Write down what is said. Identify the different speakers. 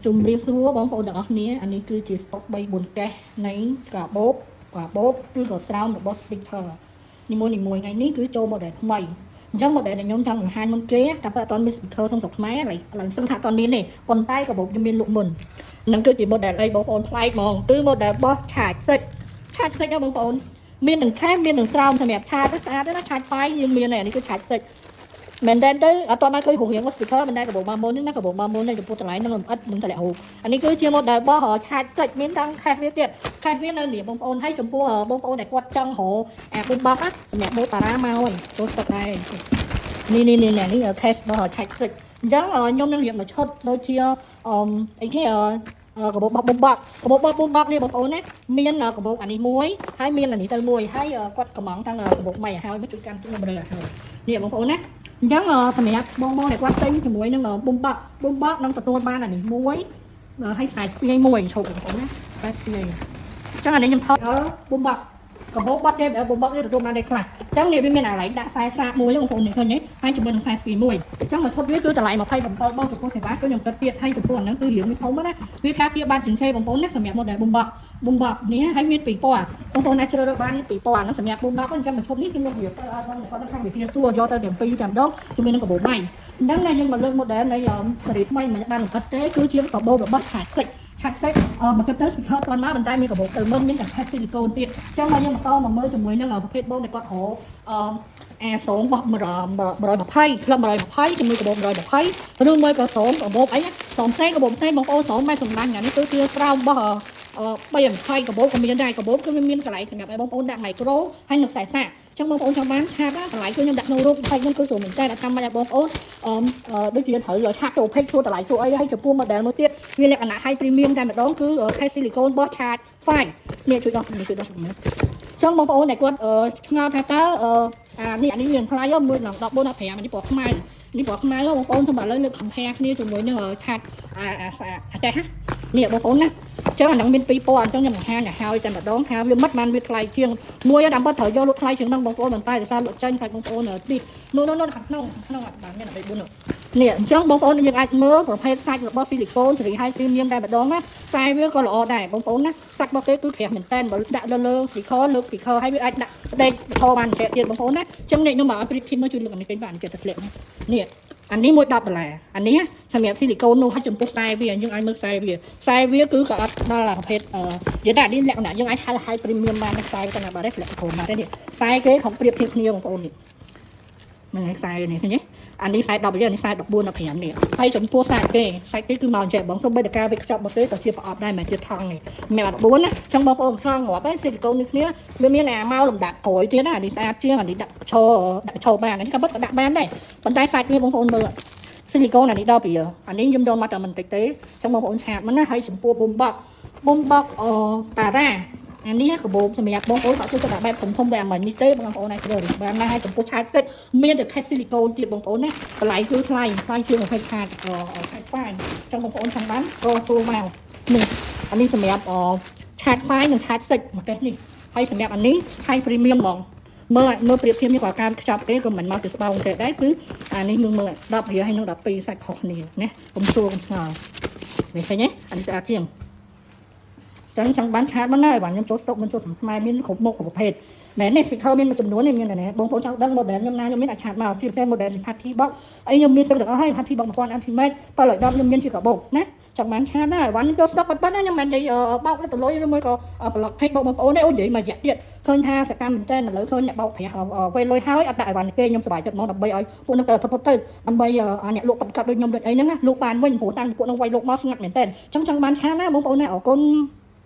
Speaker 1: ជំរាបសួរបងប្អូនទាំងអស់គ្នាអានេះគឺជាស្តុក3 4កេសនៃកាបូបកាបូបឬក៏ស្រោមរបស់ speaker នីមួយនីមួយថ្ងៃនេះគឺចូល model ថ្មីអញ្ចឹង model ដែលខ្ញុំចង់បង្ហាញមុនគេតែអត់ទាន់មាន speaker ក្នុងស្រុកខ្មែរឥឡូវសឹងថាអត់ទាន់មានទេប៉ុន្តែកាបូបខ្ញុំមានលក់មុនហ្នឹងគឺជា model អីបងប្អូនប្លែកហ្មងគឺ model របស់ឆាចសិចឆាចសិចណាបងប្អូនមាននឹងខែមាននឹងស្រោមសម្រាប់ឆាតស្អាតណាឆាតហ្វាយយើងមានហើយអានេះគឺឆាចសិចមែនតើទៅអត់ទាន់បានឃើញរូបរាងរបស់ speaker មិនដែរកាបូបមកមុននេះណាកាបូបមកមុននេះចំពោះតម្លៃនឹងលម្អិតនឹងតម្លាក់រូបអានេះគឺជា model របស់ឆាចសិចមានទាំងខេសវាទៀតខេសវានៅនេះបងប្អូនហើយចំពោះបងប្អូនដែលគាត់ចង់រកអាប៊ុនបកណាសម្រាប់ម៉ូតារ៉ាមកហើយចូលស្តុកដែរនេះនេះនេះនេះ case របស់ឆាចសិចអញ្ចឹងខ្ញុំនឹងរៀបមួយឈុតដូចជាអីគេកាបូបបោះបោកកាបូបបោះបោកនេះបងប្អូនណាមានកាបូបអានេះមួយហើយមានអានេះទៅមួយហើយគាត់កំងទាំងកាបូបម៉ៃឲ្យហើយមកជួយកាន់ខ្ញុំរើឲ្យហើយនេះបងប្អូនណាអញ្ចឹងសម្រាប់បងបងដែលគាត់ទិញជាមួយនឹងបុំបាក់បុំបាក់នឹងទទួលបានអានេះមួយហើយខ្សែស្ពាយមួយឈប់បងប្អូនណាខ្សែស្ពាយអញ្ចឹងអានេះខ្ញុំថតបុំបាក់កាបូបបាត់ទេបុំបាក់នេះទទួលបានได้ខ្លះអញ្ចឹងនេះវាមានអាឡៃដាក់ខ្សែសាកមួយបងប្អូននេះឃើញទេហើយជាមួយនឹងខ្សែស្ពាយមួយអញ្ចឹងមកថតវាគឺតម្លៃ27បងចំពោះសេវាគឺខ្ញុំគិតទៀតហើយចំពោះអាហ្នឹងគឺរៀងវាធំណាវាការពារបានជាងគេបងប្អូនណាសម្រាប់ model បុំបាក់បុំបាក់នេះហើយមានពីរពណ៌បងប្អូនអាចជ្រើសរើសបានពីរពណ៌ហ្នឹងសម្រាប់បុំបាក់អញ្ចឹងមកឈុតនេះគឺខ្ញុំរៀបទៅឲ្យបងគាត់ខាងវិទ្យាសួរយកទៅទាំងពីរតែម្ដងជាមួយនឹងកាបូបបាយអញ្ចឹងណាយើងមកលើក model នៃសេរីថ្មីមិនបានលម្អិតទេគឺជាកាបូបរបស់ឆាតសិចឆាត់សិចមកគិតទៅ speaker អត់មកប៉ុន្តែមានកាបូបទៅមុនមានតែ case silicone ទៀតអញ្ចឹងមកយើងបន្តមកមើលជាមួយនឹងប្រភេទបងដែលគាត់រកអាស្រោមរបស់120ក្លឹប120ជាមួយកាបូប120ឬមួយក៏ស្រោមកាបូបអីស្រោមផ្សេងកាបូបផ្សេងបងប្អូនស្រោមបែបសម្លាញ់អានេះគឺជាស្រោមរបស់320កាបូបក៏មានដែរកាបូបគឺវាមានកន្លែងសម្រាប់ឲ្យបងប្អូនដាក់មីក្រូហើយនឹងខ្សែសាកចឹងបងប្អូនចង់បានឆាតតម្លៃគឺខ្ញុំដាក់ក្នុងរូបផេកខ្ញុំគឺស្រួលមែនតើដល់តាមមិនឲ្យបងប្អូនអឺដូចជាត្រូវឆាតចូលផេកជួតម្លៃជួអីហើយចំពោះ model មួយទៀតវាលក្ខណៈ high premium តែម្ដងគឺ case silicone របស់ឆាត fine នេះជួយដោះនេះជួយដោះចឹងបងប្អូនដែលគាត់ឆ្ងល់ថាតើអានេះអានេះមានថ្លៃមួយដល់14 15អានេះពណ៌ខ្មៅនេះពណ៌ខ្មៅបងប្អូនសម្រាប់ឥឡូវលើក compare គ្នាជាមួយនឹងឆាតអាអាអាចេះនេះបងប្អូនណាចឹងអានឹងមានពីរពណ៌អញ្ចឹងខ្ញុំបង្ហាញឲ្យហើយតែម្ដងថាវាមិនបានវាថ្លៃជាងមួយដើម្បីត្រូវយកលក់ថ្លៃជាងហ្នឹងបងប្អូនប៉ុន្តែដោយសារលក់ចេញខ្លាចបងប្អូនទីនោះនោះនោះខាងក្នុងក្នុងអត់បានមានតែ4នោះនេះអញ្ចឹងបងប្អូនយើងអាចមើលប្រភេទសាច់របស់ស៊ីលីកូនសេរី high premium តែម្ដងណាខ្សែវាក៏ល្អដែរបងប្អូនណាសាច់របស់គេគឺក្រាស់មែនតើបើដាក់លើលើ speaker លើក speaker ហើយវាអាចដាក់ផ្ដេកធបានតែទៀតបងប្អូនណាអញ្ចឹងនេះខ្ញុំមកឲ្យប្រៀបធៀបមើលជួយលើកអានេះពេញបាទនេះចិត្តតែធ្លាក់ណានេះអានេះមួយ10ដុល្លារអានេះសម្រាប់ស៊ីលីកូននោះហើយចំពោះខ្សែវាយើងអាចមើលខ្សែវាខ្សែវាគឺក៏អត់ដល់ប្រភេទអឺនិយាយថានេះលក្ខណៈយើងអាចហៅ high premium បានខ្សែទៅណាបាទធ្លាក់ក្រុមបាទនេះខ្សែគេខំប្រៀបធៀបគ្នាបងប្អូននេះហ្នឹងហើយខ្សែនេះឃើញទេអានេះខ្សែ10អានេះខ្សែ14 15នេះហើយចំពោះសាច់គេសាច់គេគឺមកចេះបងសូម្បីតែការវេចខ្ចប់មកគេក៏ជាប្រអប់ដែរមិនជាថង់នេះមានអត់4ណាចឹងបងប្អូនឆ្លងងាប់ហើយស៊ីលីកូននេះគ្នាវាមានអាមកលំដាប់ក្រោយទៀតណាអានេះស្អាតជាងអានេះដាក់ឈរដាក់ឈរបានអានេះក៏បិទក៏ដាក់បានដែរប៉ុន្តែសាច់វាបងប្អូនមើលស៊ីលីកូនអានេះដល់ពីអានេះខ្ញុំយកមកតែមិនតិចទេចឹងបងប្អូនឆាតមកណាហើយចំពោះបំបក់បំបក់អតារ៉ាអានេះកាបូបសម្រាប់បងប្អូនគាត់ជួយដាក់បែបធំធំបែបអាមិញនេះទេបងប្អូនអាចជ្រើសរើសបានណាហើយចំពោះឆាតសិចមានតែ case silicone ទៀតបងប្អូនណាតម្លៃគឺថ្លៃថ្លៃជាង20ឆាតឆាតហ្វាយចឹងបងប្អូនចង់បានក៏សួរមកនេះអានេះសម្រាប់ឆាតហ្វាយនិងឆាតសិចមកកេះនេះហើយសម្រាប់អានេះ high premium ហ្មងមើលមើលប្រៀបធៀបនេះក៏ការខ្ចប់គេក៏មិនមកពីស្បោងទេដែរគឺអានេះមើលមើល10រៀលហើយនឹង12សាច់ខុសគ្នាណាកុំសួរកុំឆ្ងល់នេះឃើញទេអានេះស្អាតជាងចឹងចង់បានឆាតមកណាបាទខ្ញុំចូលស្តុកមិនចូលខ្មែរមានគ្រប់មុខគ្រប់ប្រភេទមែននេះ speaker មានមួយចំនួននេះមានតែនេះបងប្អូនចង់ដឹង model ខ្ញុំណាខ្ញុំមានអាចឆាតមកជាពិសេស model Party Box អីខ្ញុំមានទាំងអស់ហើយ Party Box 1000 Ultimate 710ខ្ញុំមានជាកាបូបណាចង់បានឆាតណាវ៉ាន់ចូលស្តុកប៉ុណ្ណាខ្ញុំមិននិយាយបោកទៅលុយឬមួយក៏ប្លុក page បោកបងប្អូនទេអូនិយាយមួយរយៈទៀតឃើញថាសកម្មមែនតើឥឡូវឃើញអ្នកបោកប្រាស់វេលុយហើយអត់ដាក់អីវ៉ាន់គេខ្ញុំសប្បាយចិត្តហ្មងដើម្បីឲ្យពួកនឹងទៅផុតផុតទៅដើម្បីអ្នកលក់កាត់កាត់ដូចខ្ញុំដូចអីហ្នឹងណាលក់បានវិញព្រោះតាំងពួកនឹងវាយលក់មកស្ងាត់មែនតើអញ្ចឹងចង់បានឆាតណាបងប្អូនណាអរគុណ។